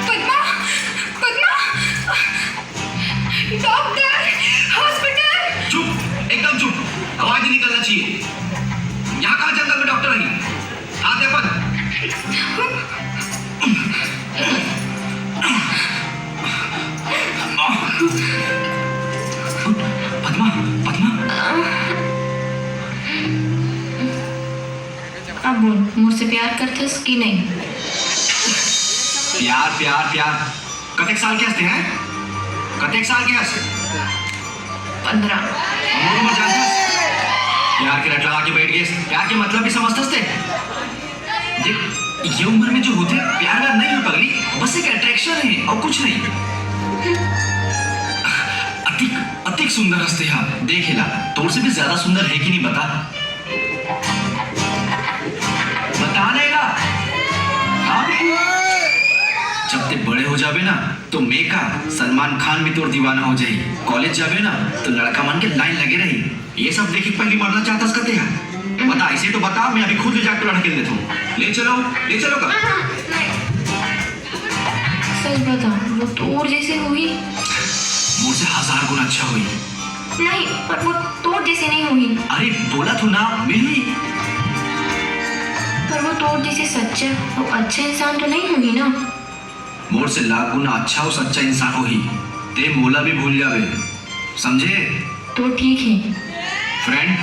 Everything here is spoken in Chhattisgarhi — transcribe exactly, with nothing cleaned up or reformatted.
Padma, Padma, doctor, hospital. चुप, एकदम चुप। आवाज नहीं निकलना चाहिए। यहाँ कहाँ जंगल में डॉक्टर है? हाथ दे अपन। पद्मा, पद्मा। अब बोल, मोर से प्यार करथस कि नहीं? प्यार, प्यार, प्यार। कतेक साल के हस ते हैं? कतेक साल के हस? पंद्रह। मोर उम्र जानथस? प्यार के रट लगा के बैठ गेस। प्यार के मतलब भी समझथस ते? देख, ये उम्र में जो होथे, प्यार व्यार नहीं हो पगली, बस एक अट्रैक्शन है और कुछ नहीं। अतिक, अतिक सुंदर हस ते हा। देख एला, तोर से भी ज्यादा सुंदर है कि नहीं बता। बता ना एला। हाँ? जब ते बड़े हो जाबे ना, तो मैं का, सलमान खान भी तोर दीवाना हो जाही। कॉलेज जाबे ना, तो लड़का मन के लाइन लगे रही। ये सब देख के पहली मरना चाहथस का ते हा? बता, इसे तो बता, मैं अभी खुद ले जाके लड़के देता हूँ। ले चलो, ले चलो का? सच बता, वो तोर जैसे होही? मोर से हजार गुना अच्छा होही। नहीं, पर वो तोर जैसे नहीं होही। अरे, बोला तो ना, मिली। पर वो तोर जैसे सच्चा और अच्छा इंसान तो नहीं होही ना? मोर से लाख गुना अच्छा और सच्चा इंसान होही। ते मोला भी भूल जाबे, समझे? तो ठीक है। फ्रेंड।